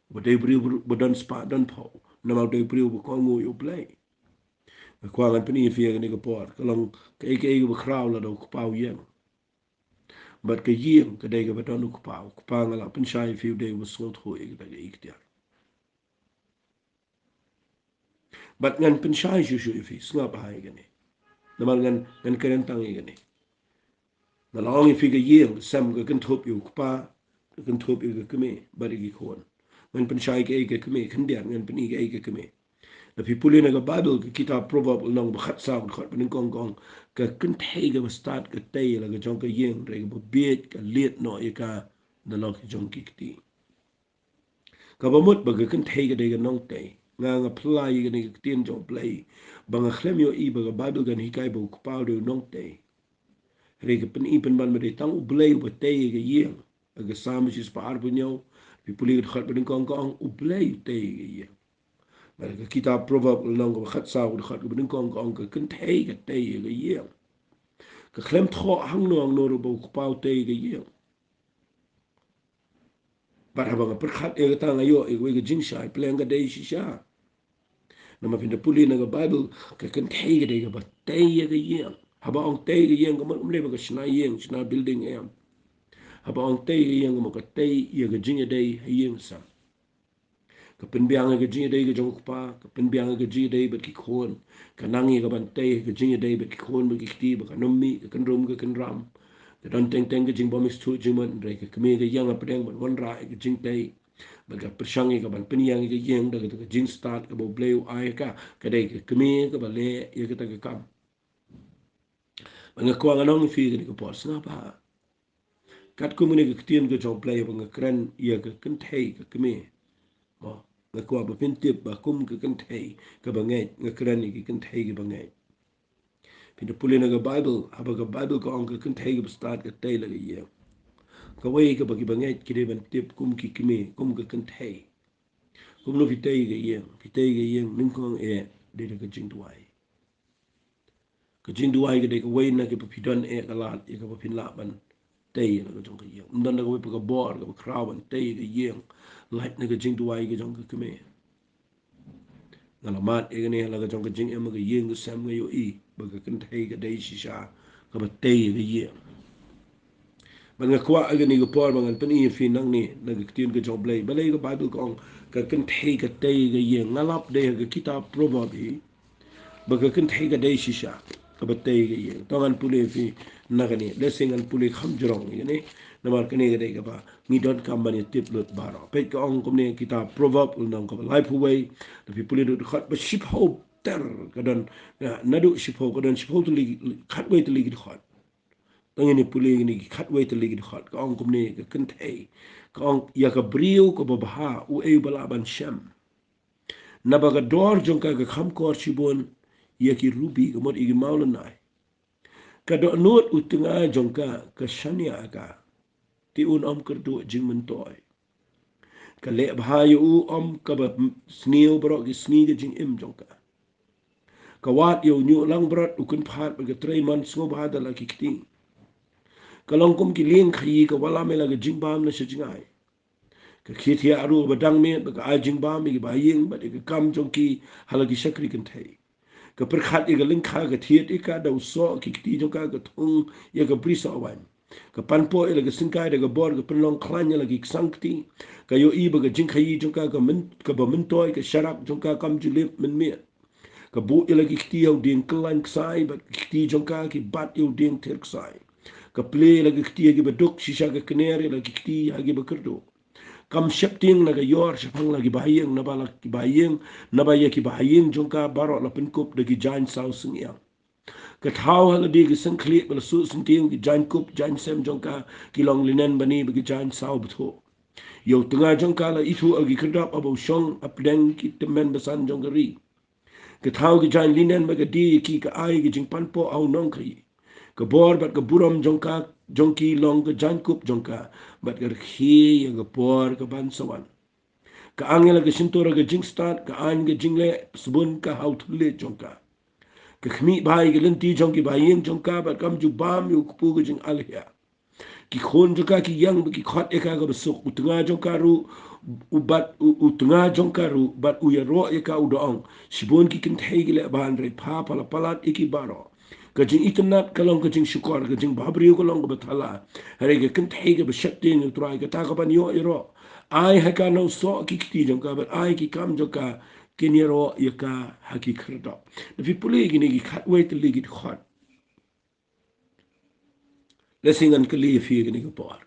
Ba dei u briew ba don spah don phew, namar u dei u briew ba kohnguh ïa U Blei. Nga kwah ngan pyni ïa phi ha kane ka por, ka long kaei kaei kaba khraw lada u kpa u ïeng. Bad ka ïing ka dei kaba don u kpa. U kpa, nga la pynshai ïa phi, u dei uba sngewthuh ïa kita kiei ki tiar. Bad ngan pynshai shuh shuh ïa phi, sngap bha ïa kane. Namar ngan, ngan kren tang ïa kane. Nga la ong ïa phi ka ïing, ka sem, ka kynthup ïa u kpa, ka kynthup ïa ka kmie, bad ïa ki khun. Ngan pynshai kaei ka kmie, khyndiat ngan pyni kaei ka kmie. Da phi pule na ka Baibl, ka kitab Proverb lynnong ba khatsaw, dkhot ba nyngkong, ka ong, ka kynthei kaba stad ka tei la ka jong ka ïing, hynrei kaba bieit ka lied noh ïa ka da la ki jong ki kti. Kaba mut ba ka kynthei ka dei ka nongtei. Nga, nga plie ïa kane ka ktien jong U Blei ba nga khlem ïohi ba ka Baibl kan hikai ba u kpa u dei u nongtei. Hynrei ka pyni pynban ba dei tang U Blei uba tei ïa ka ïing. Ha ka Salm shispah arphew hynñiew, phi pule ka dkhot ba nyngkong, ka ong, U Blei u tei ïa ka ïing. Bad ka kitab Proverb lynnong kaba khatsaw, ka dkhot kaba nyngkong, ka ong, ka kynthei ka tei ïa ka ïing. Ka khlem thoh hangno hangno ruh ba u kpa u tei ïa ka ïing. Bad haba nga pyrkhat ïa kata, nga ïoh ïa kawei ka jingshai, pleng ka dei shisha. Namar phin da pule na ka Baibl, ka kynthei ka dei kaba tei ïa ka ïing. Haba ong tei ïa ka ïing, ka mut kam dei ba ka shna ïing, shna building, em. Haba ong tei ïa ka ïing, ka mut ka tei ïa ka jingïadei ha ïing sem. Ka pynbiang ïa ka jingïadei ka jong u kpa, ka pynbiang ïa ka jingïadei bad ki khun. Ka nang ïa ka ban tei ïa ka jingïadei bad ki khun bad ki kti, ba kan ym mih ka kynrum ka kynram. Ka don teng teng ka jingbym ïasuk jingmut, hynrei ka kmie ka ïeng hapdeng ban wanrah ïa ka jingtei. Bad ka pyrshang ïa ka ban pynïeng ïa ka ïing da kata ka jingstad kaba U Blei u ai ha ka. Ka dei ka kmie kaba leh ïa kata ka kam. Bad nga kwah ngan ong ïa phi ha kane ka por, sngap bha. Katkum kane ka ktien ka jong U Blei ba nga kren ïa ka kynthei, ka kmie. Mo, nga kwah ba phin tip ba kum ka kynthei kaba ngeit, nga kren ïa ka kynthei kaba ngeit. Phin da pule na ka Baibl, haba ka Baibl ka ong ka kynthei kaba stad ka tei la ka ïing. Kawei kaba kiba ngeit ki dei ban tip kum ki kmie, kum ka kynthei. Kumno phi tei ïa ka ïing, phi tei ïa ka ïing nyngkong eh dei da ka jingduwai. Ka jingduwai ka dei kawei na kiba phi don eh ka lad ïa kaba phin lah ban tei la ka jong ka ïing. Ym don da kawei pat ka bor kaba khraw ban tei ka ïing. Lait na ka jingduwai ka jong ka kmie. Nga la mad ïa kane la ka jong ka jingim ka ïing ka sem nga ïohi ba ka kynthei ka dei shisha kaba tei ka ïing. Bad nga kwah ïa kane ka por ba ngan pyni ïa phi nangne na ka ktien ka jong U Blei. Balei ka Baibl ka ong ka kynthei ka tei ka ïing? Nga lap dei ha ka kitab Proverb hi ba ka kynthei ka dei shisha kaba tei ka ïing. To ngan pule ïa phi na kane, lehse ngan pule kham jrong ïa kane, namar kane ka dei kaba ngi donkam ban ïa tip lut baroh. Peit ka ong kumne, kitab Proverb lynnong kaba laiphew wei, lada phi pule na u dkhot ba shiphew ter, ka don, naduh shiphew, ka don shiphew tylli, khatwei tylli ki dkhot. To ngin ïa pule kine ki khatwei tylli ki dkhot. Ka ong kumne, ka kynthei, ka ong, ïa ka briew kaba bha uei ba lah ban shem? Naba ka dor jong ka ka kham kor shibun ïa ki rubi, ka mut ïa ki mawlynnai. Ka dohnud u tnga jong ka ka shaniah ïa ka, te un ym kyrduh jingmyntoi. Ka leh bha ïa u ym kaba sniew baroh ki sngi ka jingim jong ka. Ka wad ïa u ñiuh langbrot u kynphad bad ka trei mon sngewbha da la ki kti. Ka long kum ki lieng khaïi, ka wallam ïa la ka jingbam na sha jngai. Ka khie thiah ruh ba dang miet, bad ka ai jingbam ïa ki bahaïing bad ïa ka kam jong ki ha la ki shakri kynthei. Ka pyrkhat ïa ka lyngkha, ka thied ïa ka da u soh ki kti jong ka, ka thung ïa ka brisoh waiñ. Ka panpoh ïa la ka syngkai da ka bor, ka pynlong khlaiñ ïa la ki ksang kti. Ka ïohi ba ka jingkhaïi jong ka, ka myn-, kaba myntoi, ka sharak jong ka kam ju lip mynmiet. Ka buh ïa la ki kti ha u dieng kyllaiñ ksai, bad ki kti jong ka ki bat ïa u dieng ther ksai. Ka plie ïa la ki kti ha kiba duk, shisha ka kner ïa la ki kti ha kiba kyrduh. Kam sheptieng na ka ïor shaphang la ki bahaïing, naba la ki bahaïing, naba ïa ki bahaïing jong ka baroh la pynkup da ki jaiñ saw synñiang. Ka thaw ha lade ki syngkhlieh ba la suh syntiew, ki jaiñkup jaiñsem jong ka ki long linen bani bad ki jaiñ saw bthuh. Ïa u tnga jong ka la ithuh ha ki khyrdop haba u shong hapdeng ki tymmen basan jong ka ri. Ka thaw ki jaiñ linen bad ka die ïa ki, ka ai ki jingpanpoh ha u nongkhaïi. Ka bor bad ka burom jong ka, jong ki long ka jaiñkup jong ka, bad ka rkhie ïa ka por kaban sa wan. Ka ang ïa la ka shyntur ha ka jingstad, ka aiñ ka jingleh sbun ka ha u thylliej jong ka. Ka khmih bha ïa ki lynti jong ki bahaïing jong ka, bad kam ju bam ïa u kpu ka jingalhiah. Ki khun jong ka ki ïeng bad ki khot ïa ka kaba suk. U tnga jong ka ruh, u bad, u, u tnga jong ka ruh bad u ïaroh ïa ka u da ong, shibun ki kynthei ki leh bha, hynrei pha pha la palat ïa ki baroh. Ka jingitynnad ka long ka jingshukor, ka jingbhabriew ka long kaba thala. Hynrei ka kynthei kaba sheptieng ïa U Trai, kata kaban ïoh ïaroh. Ai ha ka na u soh ki kti jong ka, bad ai ki kam jong ka kin ïaroh ïa ka ha ki khyrdop. Lada phi pule kine ki khatwei tylli ki dkhot, lehse ngan kylli ïa phi kane ka por.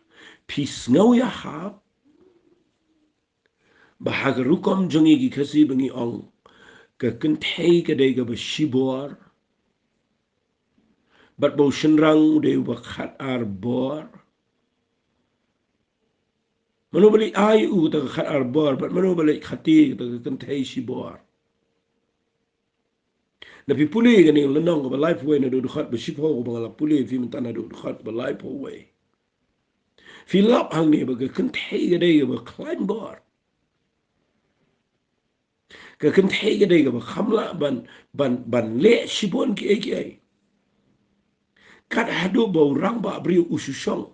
Phi sngew ïahap ba ha ka rukom jong ngi ki Khasi ba ngi ong ka kynthei ka dei kaba shibor, bad ba u shynrang u dei uba khatar bor? Mano ba leit ai u kata ka khatar bor, bad mano ba leit khati kata ka kynthei shibor? Lada phi pule kane lynnong kaba laiphew wei naduh dkhot ba shiphew, kaba nga la pule ïa phi mynta naduh dkhot ba laiphew wei, phi lap hangne ba ka kynthei ka dei kaba khlaiñ bor. Ka kynthei ka dei kaba kham lah ban, ban, ban leh shibun kiei kiei. Kat haduh ba u rangbah briew u shu shong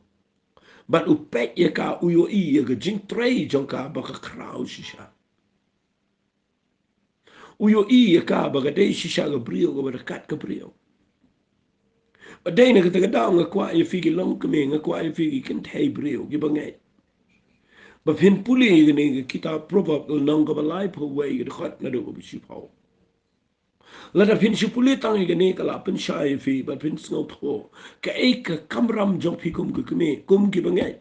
bad u peit ïa ka, u ïohi ïa ka jingtrei jong ka ba ka khraw shisha. U ïohi ïa ka ba ka dei shisha ka briew kaba da kat ka briew. Bad dei na kata ka daw nga kwah ïa phi ki longkmie, nga kwah ïa phi ki kynthei briew kiba ngeit, ba phin pule ïa kane ka kitab Proverb lynnong kaba laiphew wei, ka dkhot naduh kaba shiphew. Lada phin shu pule tang ïa kane, ka la pynshai ïa phi bad phin sngewthuh kaei ka kamram jong phi kum ka kmie, kum kiba ngeit.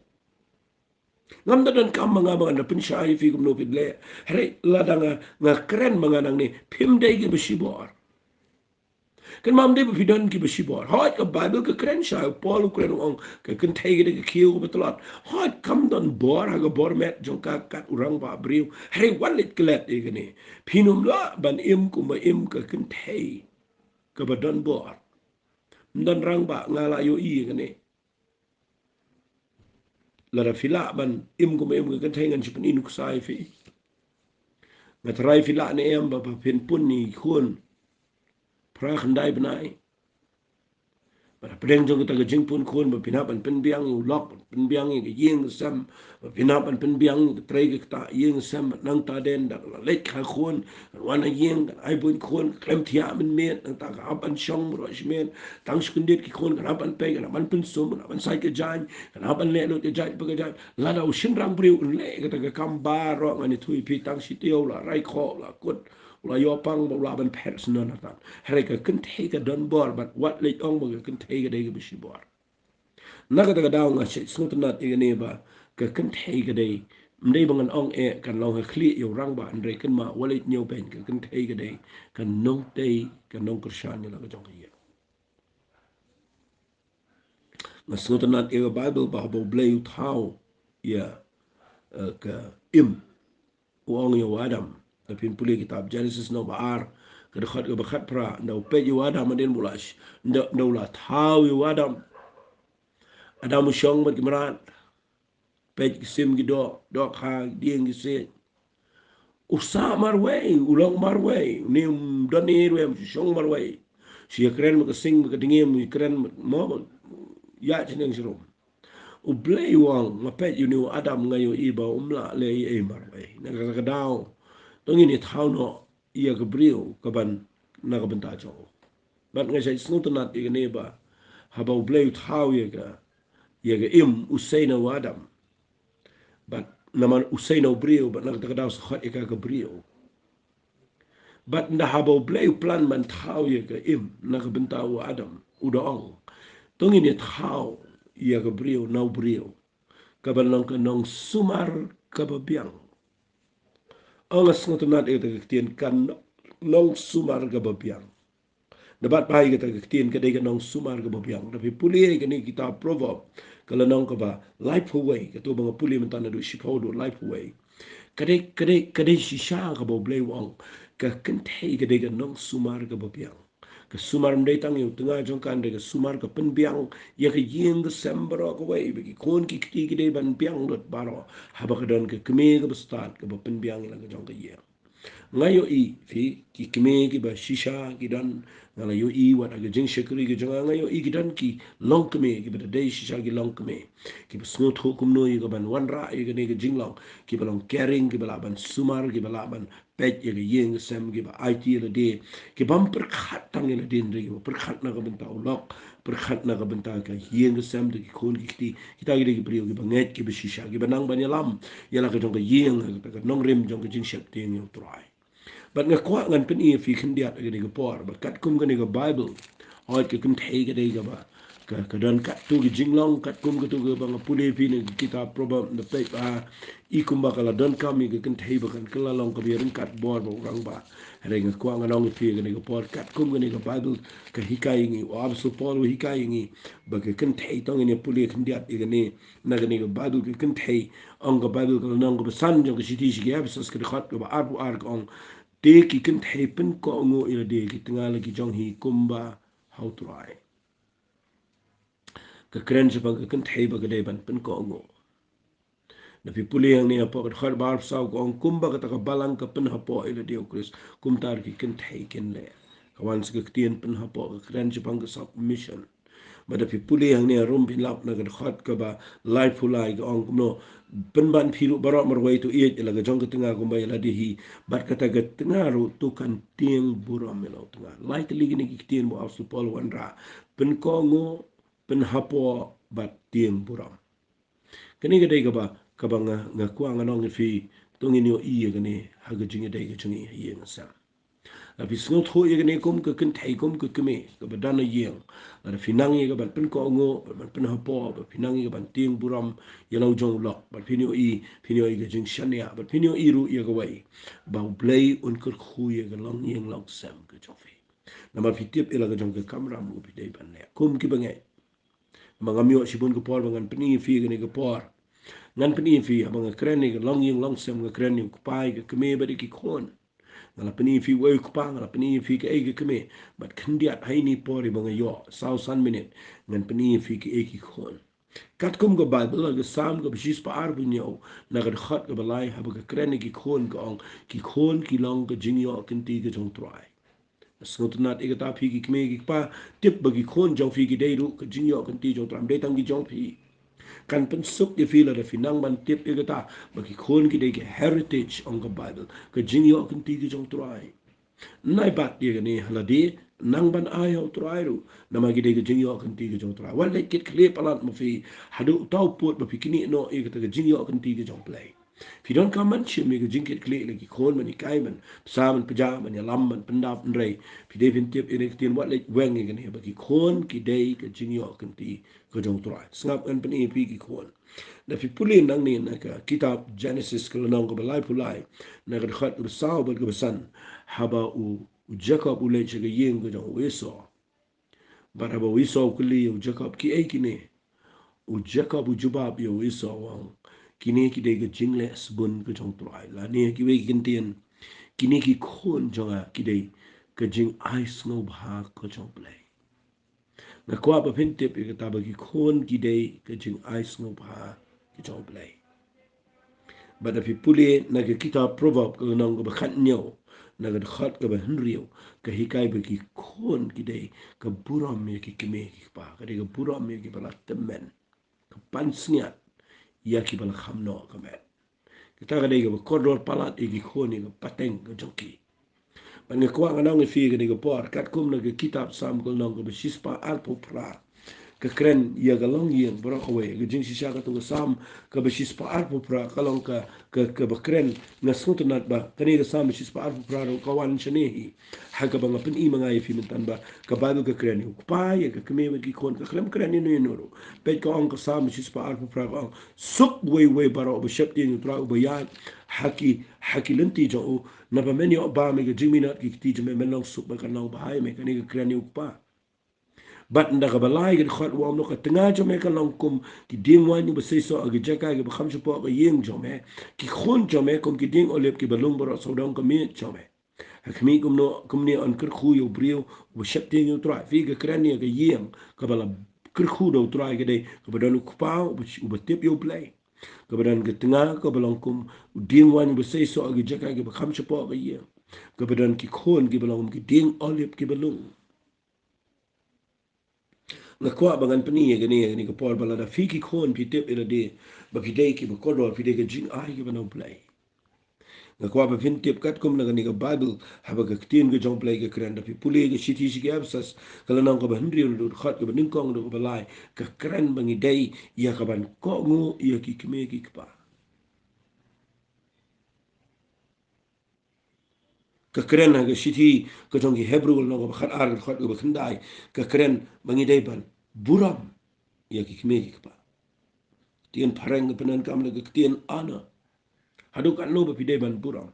Ngam da donkam ma nga ba ngan da pynshai ïa phi kumno phin leh. Hynrei lada nga, nga kren ma nga nangne, phim dei kiba shibor. Kynmaw, ym dei ba phi don kiba shibor. Hooid, ka Baibl ka kren shai, u Paul u kren, u ong ka kynthei ka dei ka khiew kaba tlot. Hooid, kam don bor ha ka bor met jong ka kat u rangbah briew. Hynrei wat leit klet ïa kane. Phin ym lah ban im kumba im ka kynthei kaba don bor. Ym don rangbah, nga la ïohi ïa kane. Lada phi lah ban im kumba im ka kynthei, ngan shu pyni nuksa ïa phi. Nga tharai phi lah ne em ba, ba phin pun ïa ki khun phra khyndai bnai, Bad hapdeng jong kata ka jingpun khun, ba phin hap ban pynbiang ïa u lok, ban pynbiang ïa ka ïing ka sem, ba phin hap ban pynbiang ïa ka trei ka ktah ïing sem, bad nangta dei da ka la leit ka khun, kan wan ha ïing, kan ai buiñ khun, ka khlem thiah mynmiet, nangta ka hap ban shong baroh shi miet, tang shu kyndit ki khun, kan hap ban peit, kan hap ban pynsum, kan hap ban sait ka jaiñ, kan hap ban leh lut ka jait bad ka jait, lada u shynrang briew un leh kata ka kam baroh, ngan ïathuh ïa phi, tang shi taïew u la rai khoh, u la kut, u la ïoh pang, bad u lah ban phet syndon hangta. Hynrei ka kynthei ka don bor, bad wat leit ong ba ka kynthei ka dei kaba shibor. Na kata ka daw nga shait sngewtynnat ïa kane ba ka kynthei ka dei, ym dei ba ngan ong eh kan long ha khlieh ïa u rangbah, hynrei kynmaw wat leit ñiew beiñ, ka kynthei ka dei ka nongtei, ka nongkyrshan ïa la ka jong ka ïing. Nga sngewtynnat ïa ka Baibl ba haba U Blei u thaw ïa, eh, ka Im, u ong ïa u Adam. Lada phin pule kitab Genesis lynnong ba ar, ka dkhot kaba khatphra, ynda u peit ïa u Adam hadien ba u la sh-, ynda, ynda u la thaw ïa u Adam. Adam u shong bad ki mrad. Peit ki sim ki doh, dohkha, ki dieng ki siej. U sah marwei, u long marwei, une um don ei ruh em, u shong marwei. Shu ïakren bad ka sing bad ka dngiem, u ïakren bad mo, ïa shnong shnong. U Blei u ong, nga peit ïa une u Adam, nga ïohi ba um lah leh ei ei marwei. Na kata ka daw, to ngin ïa thaw noh ïa ka briew kaban na ka bynta jong u. Bad nga shait sngewtynnat ïa kane ba haba U Blei u thaw ïa ka, ïa ka Im, u sei na u Adam. Bad namar u sei na u briew, bad na kata ka daw sa khot ïa ka ka briew. Bad ynda haba U Blei u plan ban thaw ïa ka Im na ka bynta u Adam, u da ong, to ngin ïa thaw ïa ka briew na u briew, kaban long ka nongsumar kaba biang. Ong, nga sngewtynnat ïa kata ka ktien, ka nongsumar kaba biang. Da bat bha ïa kata ka ktien, ka dei ka nongsumar kaba biang. Lada phi pule ïa kane ka kitab Proverb, ka lynnong kaba laiphew wei, kato ba nga pule mynta naduh shiphew haduh laiphew wei. Ka dei, ka dei, ka dei shisha kaba U Blei u ong, ka kynthei ka dei ka nongsumar kaba biang. Ka sumar ym dei tang ïa u tnga jong ka, hynrei ka sumar ka pynbiang ïa ka ïing ka sem baroh kawei, ba ki khun ki kti ki dei ban biang lut baroh, haba ka don ka kmie kaba stad kaba pynbiang ïa la ka jong ka ïing. Nga ïohi phi, ki kmie kiba shisha ki don, nga la ïohi wat ha ka jingshakri ka jong nga, nga ïohi ki don ki longkmie kiba da dei shisha ki longkmie, kiba sngewthuh kumno ïa kaban wanrah ïa kane ka jinglong, kiba long caring, kiba lah ban sumar, kiba lah ban peit ïa ka ïing ka sem, kiba aiti ïa lade, kibym pyrkhat tang ïa lade hynrei kiba pyrkhat na ka bynta u lok, pyrkhat na ka bynta ka ïing ka sem, da ki khun ki kti. Kita ki dei ki briew kiba ngeit, kiba shisha, kiba nang ban ïalam ïa la ka jong ka ïing, ka, ka nongrim jong ka jingsheptieng ïa U Trai. Bad nga kwah ngan pyni ïa phi khyndiat ha kane ka por ba katkum kane ka Baibl, hooid, ka kynthei ka dei kaba, ka, ka don katto ka jinglong, katkum katto kaba nga pule ïa phi na ka kitab Proverb, ynda peit ba i kumba ka la donkam ïa ka kynthei ba kan kylla long kaba ïaryngkat bor bad u rangbah. Hynrei nga kwah ngan ong ïa phi ha kane ka por, katkum kane ka Baibl ka hikai ïa ngi, u Apostol Paul u hikai ïa ngi ba ka kynthei, to ngin ïa pule khyndiat ïa kane, na kane ka Baibl ka kynthei, ong ka Baibl ka lynnong kaba san jong ka shithi sha ki Ephesos, ka dkhot kaba arphew ar, ka ong, te ki kynthei pynkohnguh ïa lade ki tnga la ki jong hi kumba ha U Trai. Ka kren shaphang ka kynthei ba ka dei ban pynkohnguh. Lada phi pule hangne hapoh ka dkhot ba arphew saw, ka ong, kumba kata ka balang ka pynhapoh ïa lade ha U Khrist, kumta ruh ki kynthei kin leh. Ka wan sa ka ktien pynhapoh, ka kren shaphang ka submission. Bad lada phi pule hangne harum, phin lap na ka dkhot kaba laiphew lai, ka ong kumno, pynban phi ruh baroh marwei, to ïeit ïa la ka jong ka tnga kumba ïa lade hi, bad kata ka tnga ruh to kan tieng burom ïa la u tnga. Lai tylli kine ki ktien ba u Apostol Paul u wanrah, pynkohnguh, pynhapoh bad tieng burom. Kane ka dei kaba, kaba nga, nga kwah ngan ong ïa phi, to ngin ïohi ïa kane ha ka jingïadei ka jong ngi ha ïing ha sem. Lada phi sngewthuh ïa kane kum ka kynthei, kum ka kmie kaba don ha ïing, lada phi nang ïa kaban pynkohnguh, ban pynhapoh, bad phi nang ïa kaban tieng burom ïa la u jong u lok, bad phin ïohi, phin ïohi ka jingshaniah, bad phin ïohi ruh ïa kawei, ba U Blei un kyrkhu ïa ka longïing longsem ka jong phi. Namar phi tip ïa la ka jong ka kamram kaba phi dei ban leh kum kiba ngeit. Namar ngam ïoh shibun ka por ba ngan pyni ïa phi kane ka por. Ngan pyni ïa phi, haba nga kren ïa ka longïing longsem, nga kren ïa u kpa, ïa ka kmie bad ïa ki khun. Nga la pyni ïa phi uei u kpa, nga la pyni ïa phi kaei ka kmie. Bad khyndiat ha ine i por iba nga ïoh, saw san minit, ngan pyni ïa phi kaei ki khun. Katkum ka Baibl, ha ka Salm kaba shispah arphew hynñiew, na ka dkhot kaba lai, haba ka kren ïa ki khun, ka ong, ki khun ki long ka jingïoh kynti ka jong U Trai. Sngewtynnad ïa kata phi ki kmie ki kpa, tip ba ki khun jong phi ki dei ruh ka jingïoh kynti jong U Trai, ym dei tang ki jong phi. Kan pynsuk ïa phi lada phi nang ban tip ïa kata ba ki khun ki dei ka heritage, ong ka Bible, ka jingïoh kynti ka jong U Trai. Nai bat ïa kane ha lade, nang ban ai ha U Trai ruh, namar ki dei ka jingïoh kynti ka jong U Trai. Wat leit kit khlieh palat ma phi haduh uta u pud ba phi knieh noh ïa kata ka jingïoh kynti ka jong U Blei. Phi donkam ban shim ïa ka jingkit khlieh ïa la ki khun, ban hikai, ban bsa, ban pynjah, ban ïalam, ban pyndap, hynrei phi dei phin tip ïa kane ka ktien, wat leit weng ïa kane, ba ki khun ki dei ka jingïoh kynti ka jong U Trai. Sngap, ngan pyni ïa phi ki khun. Da phi pule nangne na ka kitab Genesis ka lynnong kaba laiphew lai, na ka dkhot kaba saw bad kaba san, haba u, u Jakob u leit sha ka ïing ka jong u Esau. Bad haba u Esau u kylli ïa u Jakob, kiei kine? U Jakob u jubab ïa u Esau u ong, kine ki dei ka jingleh sbun ka jong U Trai, lane kiwei ki kyntien, kine ki khun jong nga ki dei ka jingai sngewbha ka jong U Blei. Nga kwah ba phin tip ïa kata ba ki khun ki dei ka jingai sngewbha ka jong U Blei. Bad da phi pule na ka kitab Proverb ka lynnong kaba khathynñiew, na ka dkhot kaba hynriew, ka hikai ba ki khun ki dei ka burom ïa ki kmie ki kpa, ka dei ka burom ïa kiba la tymmen, ka pansngiat ïa kiba la kham noh ka met. Kata ka dei kaba kordor palat ïa ki khun, ïa ka pateng ka jong ki. Bad nga kwah ngan ong ïa phi ha kane ka por, katkum na ka kitab Salm ka lynnong kaba shispah arphew phra, ka kren ïa ka longïing baroh kawei. Ka jingshisha katto ka Salm kaba shispah arphew phra ka long ka, ka, kaba kren, nga sngewtynnad ba kane ka Salm shispah arphew phra ruh ka wan shane hi, ha kaba nga pyni ma nga ïa phi mynta ba ka Baibl ka kren ïa u kpa, ïa ka kmie bad ki khun, ka khlem kren ïano ïano ruh. Peit, ka ong ka Salm shispah arphew phra, ka ong, suk uwei uwei baroh uba sheptieng ïa U Trai, uba ïaid ha ki, ha ki lynti jong u. Naba men ïoh bam ïa ka jingminot ki kti jong me, men long suk bad kan long ba hai me. Kane ka kren ïa u kpa. Bad na kaba lai ka dkhot, u ong, ka tnga jong me ka long kum ki dieng waiñ uba seisoh ha ki jaka kiba kham shapoh ka ïing jong me. Ki khun jong me kum ki dieng olib kiba lung baroh sawdong ka miej jong me. Ha khmih, kumno, kumne yn kyrkhu ïa u briew uba sheptieng ïa U Trai. Phi, ka kren ïa ka ïing kaba la kyrkhu da U Trai, ka dei kaba don u kpa uba, uba tip ïa U Blei. Kaba don ka tnga kaba long kum u dieng waiñ uba seisoh ha ki jaka kiba kham shapoh ka ïing. Kaba don ki khun kiba long kum ki dieng olib kiba lung. Nga kwah ba ngan pyni ïa kane, ïa kane ka por, ba lada phi ki khun phi tip ïa lade ba phi dei kiba kordor, phi dei ka jingai kaba na U Blei. Nga kwah ba phin tip katkum na kane ka Baibl, haba ka ktien ka jong U Blei ka kren. Da phi pule ka shithi sha ki Ephesos ka lynnong kaba hynriew, na ka dkhot kaba nyngkong haduh kaba lai, ka kren ba ngi dei ïa kaban kohnguh ïa ki kmie ki kpa. Ka kren ha ka shithi ka jong ki Hebru, lynnong kaba khatar, dkhot kaba khyndai, ka kren ba ngi dei ban burom ïa ki kmie ki kpa. Ktien phareng ka pyndonkam da ka ktien honor. Haduh katno ba phi dei ban burom.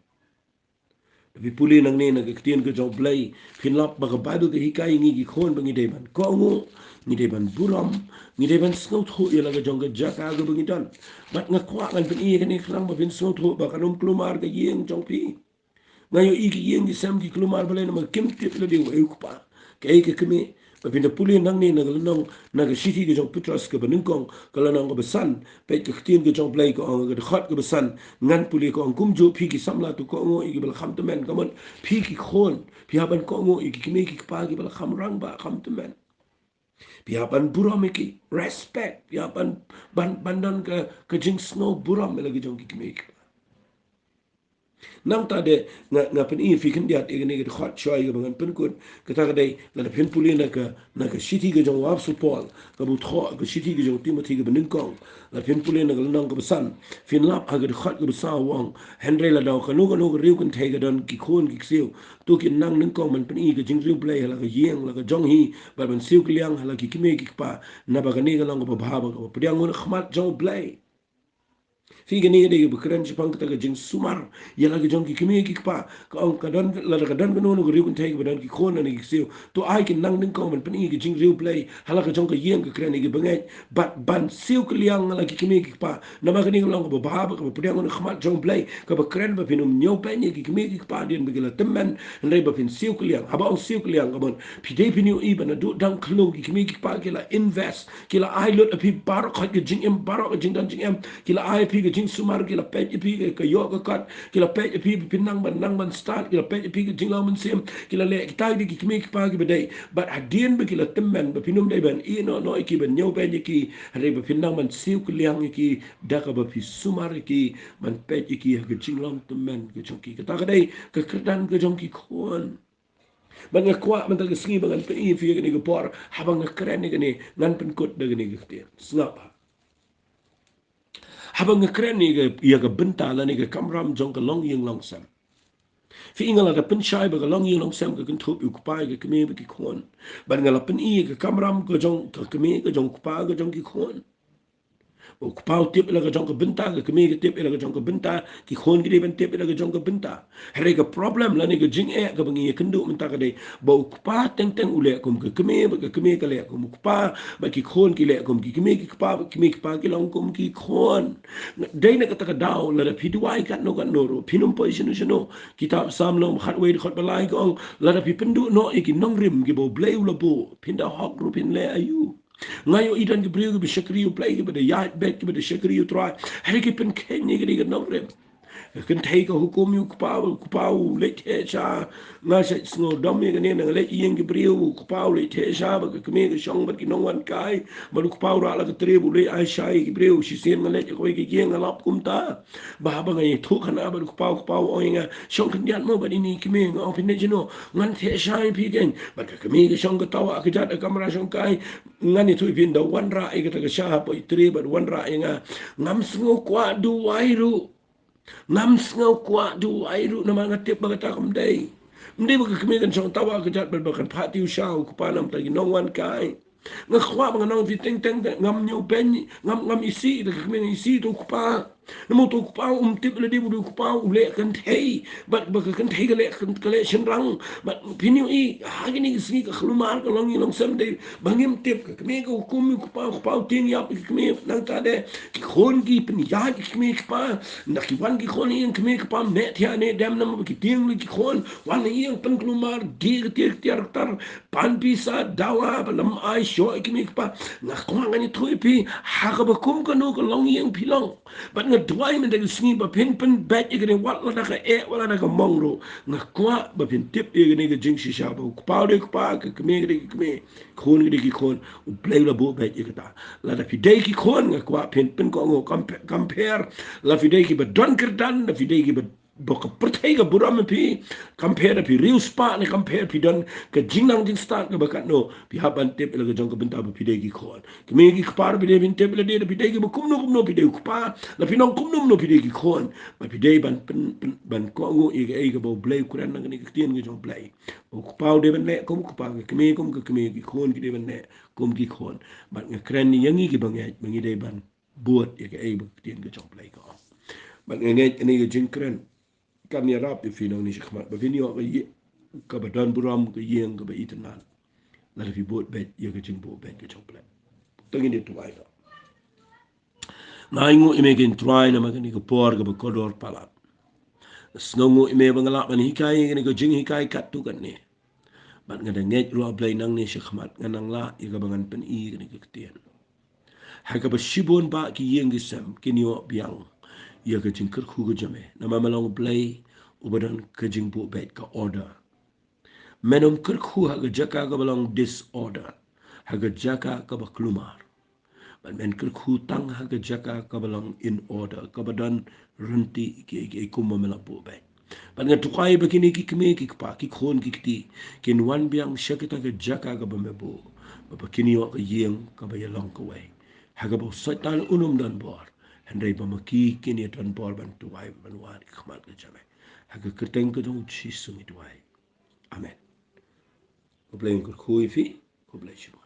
Da phi pule nangne na ka ktien ka jong U Blei, phin lap ba ka Baibl ka hikai ïa ngi ki khun ba ngi dei ban kohnguh, ngi dei ban burom, ngi dei ban sngewthuh ïa la ka jong ka jaka kaba ngi don. Bad nga kwah ngan pyni ïa kane khnang ba phin sngewthuh ba kan ym kulmar ka ïing jong phi. Nga ïohi ki ïing ki sem ki kulmar balei, namar kim tip lade uei u kpa, kaei ka kmie. Ba phin da pule nangne na ka lynnong, na ka shithi ka jong u Petros kaba nyngkong ka lynnong kaba san, peit ka ktien ka jong U Blei ka ong, ka dkhot kaba san, ngan pule, ka ong, kumjuh phi ki samla, to kohnguh ïa kiba la kham tymmen. Ka mut phi ki khun, phi hap ban kohnguh ïa ki kmie ki kpa kiba la kham rangbah, kham tymmen. Phi hap ban burom ïa ki, respect, phi hap ban, ban, ban don ka, ka jingsngew burom ïa la ki jong ki kmie ki kpa. Nangta de nga, nga pyni ïa phi khyndiat ïa kane ka dkhot shwa ïa kaba ngan pynkut. Kata ka dei, lada phin pule na ka, na ka shithi ka jong u Apostol Paul, kaba u thoh ha ka shithi ka jong u Timothi kaba nyngkong, lada phin pule na ka lynnong kaba san, phin lap ha ka dkhot kaba saw u ong, hynrei lada kano kano ka riew kynthei ka don ki khun ki ksiew, to kin nang nyngkong ban pyni ka jingriewblei ha la ka ïing, la ka jong hi, bad ban siew kylliang ha la ki kmie ki kpa, naba kane ka long kaba bha bad kaba pdiang ha khmat jong U Blei. Phi, kane ka dei kaba kren shaphang kata ka jingsumar ïa la ka jong ki kmie ki kpa. Ka ong, ka don, lada ka don kano kano ka riew kynthei kaba don ki khun lane ki ksiew, to ai kin nang nyngkong ban pyni ka jingriewblei ha la ka jong ka ïing, ka kren ïa ki bangeit, bad ban siew kylliang ha la ki kmie ki kpa. Namar kane ka long kaba bha bad kaba pdiang ha khmat jong U Blei, kaba kren ba phin ym ñiewbeiñ ïa ki kmie ki kpa hadien ba ki la tymmen, hynrei ba phin siew kylliang. Haba ong siew kylliang, ka mut phi dei phin ïohi ba naduh dang khyllung ki kmie ki kpa ki la invest, ki la ai lut ha phi baroh, ka jingim baroh, ka jingdon jingem, ki la ai ha phi ka jingsumar, ki la peit ïa phi ka, ka ïoh ka kot, ki la peit ïa phi ba phin nang ban, nang ban stad, ki la peit ïa phi ka jinglong mynsiem, ki la leh kita ki dei ki kmie ki kpa kiba dei. Bad hadien ba ki la tymmen ba phin ym dei ban ïehnoh noh ïa ki, ban ñiewbeiñ ïa ki, hynrei ba phin nang ban siew kylliang ïa ki da kaba phi sumar ïa ki, ban peit ïa ki ha ka jinglong tymmen ka jong ki. Kata ka dei ka kyrdan ka jong ki khun. Bad nga kwah mynta ka sngi ba ngan pyni ïa phi ïa kane ka por, haba nga kren ïa kane, ngan pynkut da kane ka ktien. Sngap ha. Haba nga kren ïa ka, ïa ka bynta lane ka kamram jong ka longïing longsem, phi i nga la da pynshai ba ka longïing longsem ka kynthup ïa u kpa, ïa ka kmie bad ki khun. Bad nga la pyni ïa ka kamram ka jong ka kmie, ka jong u kpa, ka jong ki khun. Ba u kpa u tip ïa la ka jong ka bynta, ka kmie ka tip ïa la ka jong ka bynta, ki khun ki dei ban tip ïa la ka jong ka bynta. Hynrei ka problem lane ka jingeh kaba ngi ïakynduh mynta ka dei ba u kpa teng teng u leh kum ka kmie, bad ka kmie ka leh kum u kpa, bad ki khun ki leh kum ki kmie ki kpa, bad ki kmie ki kpa ki long kum ki khun. Dei na kata ka daw, lada phi duwai katno katno ruh, phin ym poi shano shano. Kitab Salm lynnong ba khatwei dkhot ba lai ka ong, lada phi pynduh noh ïa ki nongrim kiba U Blei u la buh, phin da hok ruh phin leh aïu? Nga ïohi don ki briew kiba shakri U Blei, kiba da ïaid beit, kiba da shakri U Trai, hynrei ki pynkheiñ ïa kane ka nongrim. Kynthei ka hukum ïa u kpa, u kpa u leit theh sha. Nga shait sngewdom ïa kane, nga leit ïing ki briew, u kpa u leit theh sha bad ka kmie ka shong bad ki nongwan kai. Bad u kpa u rah la ka trei, u leit ai shai ïa ki briew. Shisien nga leit ha kawei ka ïing, nga lap kumta. Ba haba nga ïathuh khana bad u kpa, u kpa u ong ïa nga, shong khyndiat mo bad ine i kmie. Nga ong, phin leit shano? Ngan theh shai ïa phi keiñ. Bad ka kmie ka shong ka tawah kjat ha kamra shong kai. Ngan ïathuh ïa phi, ynda wanrah ïa kata ka sha hapoh i trei bad wanrah ïa nga, ngam sngew kwah duwai ruh. Ngam sngew kwah duwai ruh namar nga tip ba kata kam dei. Ym dei ba ka kmie kan shong tawah kjat bad ba kan phah ti u sha u kpa namar ki nongwan kai. Nga kwah ba ngan ong ïa phi teng teng, ngam ñiewbeiñ, ngam, ngam isih da ka kmie, nga isih da u kpa. Namar uta u kpa um tip lade ba u dei u kpa, u leh kynthei. Bad ba ka kynthei ka leh, ka leh shynrang. Bad phin ïohi ha kine ki sngi ka khlumar ka longïing longsem dei ba ngim tip. Ka kmie ka hukum ïa u kpa, u kpa u tieng ïap ïa ka kmie. Nangta de ki khun ki pynïaid ïa ki kmie ki kpa. Ynda ki wan ki khun ïa ki kmie ki kpa, neh thiah neh dem, namar ba ki tieng ïa ki khun. Wan ïa ïing pynkhlumar, die ka tiar ka tiar ka tar, pan pisa, dawa, ba lam ai shoh ïa ki kmie ki kpa. Nga kwah ngan ïathuh ïa phi, ha kaba kum kano ka longïing phi long, bad nga duwai mynta ka sngi ba phin pynbeit ïa kane, wat lada ka eh, wat lada ka mong ruh. Nga kwah ba phin tip ïa kane ka jingshisha ba u kpa u dei u kpa, ka kmie ka dei ka kmie, khun ka dei ki khun. U Blei u la buh beit ïa kata. Lada phi dei ki khun, nga kwah phin pynkohnguh, compare, compare. Lada phi dei kiba don kyrdan, lada phi dei kiba ba ka pyrthei ka burom ïa phi, compare da phi riewspah ne compare phi don ka jingnang jingstad kaba katno, phi hap ban tip ïa la ka jong ka bynta ba phi dei ki khun. Kmie ki kpa, phi dei phin tip ïa lade, da phi dei kiba kumno kumno phi dei u kpa, da phi nang kumno kumno phi dei ki khun. Ba phi dei ban pyn, pyn, ban kohnguh ïa kaei kaba U Blei u kren na kane ka ktien ka jong U Blei. U kpa u dei ban leh kum u kpa, ka kmie kum ka kmie, ki khun ki dei ban leh kum ki khun. Bad nga kren ïa ngi kiba ngeit ba ngi dei ban bud ïa kaei ba ka ktien ka jong U Blei ka ong. Bad nga ngeit kane ka jingkren kan ïarap ïa phi nangne shakhmat ba phin ïoh ka ïing kaba don burom, ka ïing kaba itynnad, lada phi bud beit ïa ka jingbuh beit ka jong U Blei. To ngin ïa duwai noh. Nga ainguh ïa me ko Trai namar kane ka por kaba kordor palat. Sngewnguh ïa me ba nga lah ban hikai ïa kane ka jinghikai katto katne. Bad nga da ngeit ruh, A Blei, nangne shakhmat ngan nang lah ïa kaba ngan pyni ïa kane ka ktien. Ha kaba shibun bah ki ïing ki sem kin ïoh biang ïa ka jingkyrkhu ka jong me, namar me long U Blei uba don ka jingbuh beit, ka order. Men ym kyrkhu ha ka jaka kaba long disorder, ha ka jaka kaba khlumar. Bad men kyrkhu tang ha ka jaka kaba long in order, kaba don rynti ki, ki, kumba me la buh beit. Bad nga duwai ba kine ki kmie ki kpa, ki khun ki kti, kin wan biang sha kata ka jaka kaba me buh, ba, ba kin ïoh ka ïing kaba ïalong kawei, ha kaba u Soitan un ym don bor, hynrei ba ma ki kin ïa don bor ban duwai, ban wad ha khmat ka jong me. Ha ka kyrteng ka jong U Jisu ngi duwai. Amen. Khublei, kyrkhu ïa phi. Khublei shibun.